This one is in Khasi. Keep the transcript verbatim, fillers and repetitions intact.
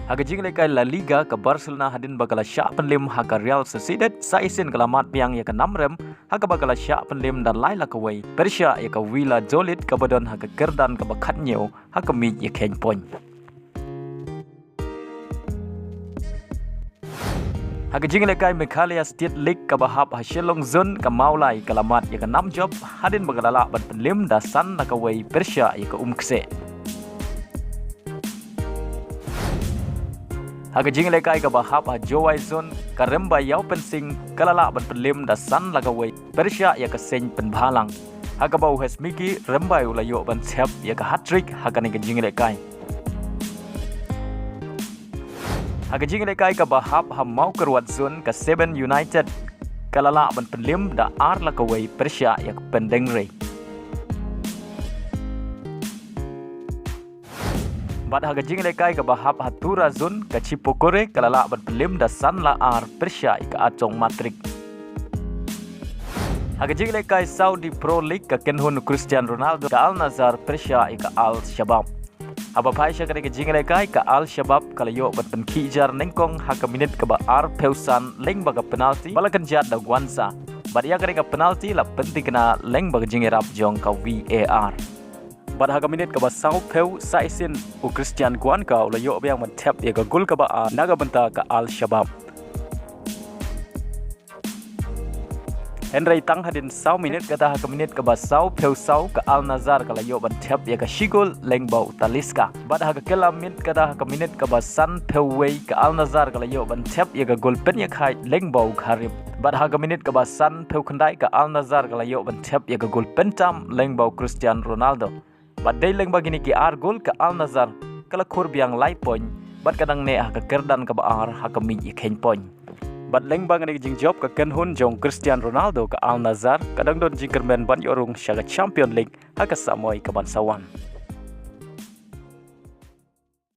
Ha ka jinglehkai La Liga, ka Barcelona hadien ba ka la shah pynliem ha ka Real Sociedad, sa shisien ka la mad biang ïa ka nam rem, ha kaba ka la shah pynliem da lai la kawei pyrshah ïa ka Valladolid kaba don ha ka kyrdan kaba khathynñiew ha ka miej ïakheiñ point. Ha ka jinglehkai Meghalaya State League kaba hap ha Shillong Zone, ka Mawlai ka la mad ïa ka Nam Jop hadien ba ka la lah ban pynliem da san la kawei pyrshah ïa ka Umkse. Ha ka jinglehkai kaba hap ha Jowai Zone, ka Rymbai Ïawpynsing ka la lah ban pynliem da san la kawei pyrshah ïa ka Seiñ Pynbhalang, ha kaba u Hesmiki Rymbai u la ïoh ban thep ïa ka hat-trick ha kane ka jinglehkai. Ha ka jinglehkai kaba hap ha Mawkyrwat Zone, ka Seven United ka la lah ban pynliem da ar la kawei pyrshah ïa ka Pyndengrei. Bad ha ka jinglehkai kaba hap ha Tura Zone, ka Chipokore ka la lah ban pynliem da san la ar pyrshah ïa ka Atong Matrik. Ha ka jinglehkai Saudi Pro League, ka kynhun Cristiano Ronaldo, ka Al Nassr pyrshah ïa ka Al Shabab. Haba phai sha kane ka jinglehkai, ka Al Shabab ka la ïoh ban pynkhih jar nyngkong ha ka minit kaba arphew san lyngba ka penalty ba la kynjat da Guanza. Bad ïa kane ka penalty la pyntikna lyngba ka jingïarap jong ka V A R. Bad ha ka minit kaba sawphew, sa shisien u Christian Guanca u la ïoh biang ban thep ïa ka gol kaba ar na ka bynta ka Al Shabab. Hynrei tang hadien saw minit, kata ha ka minit kaba sawphew saw, ka Al Nassr ka la ïoh ban thep ïa ka shi gol lyngba u Talisca. Bad ha ka kylla miet, kata ha ka minit kaba sanphew wei, ka Al Nassr ka la ïoh ban thep ïa ka gol pynïakhaid lyngba u Gharib. Bad ha ka minit kaba sanphew khyndai, ka Al Nassr ka la ïoh ban thep ïa ka gol pyntam lyngba u Cristiano Ronaldo. Bad dei lyngba kine ki ar gol, ka Al Nassr ka la khur biang lai point, bad ka dang neh ha ka kyrdan kaba ar ha ka miej ïakheiñ point. Bad lyngba kane ka jingjop ka kynhun jong Cristiano Ronaldo, ka Al Nassr ka dang don jingkyrmen ban ïoh rung sha ka Champions League ha ka samoi kaban sa wan.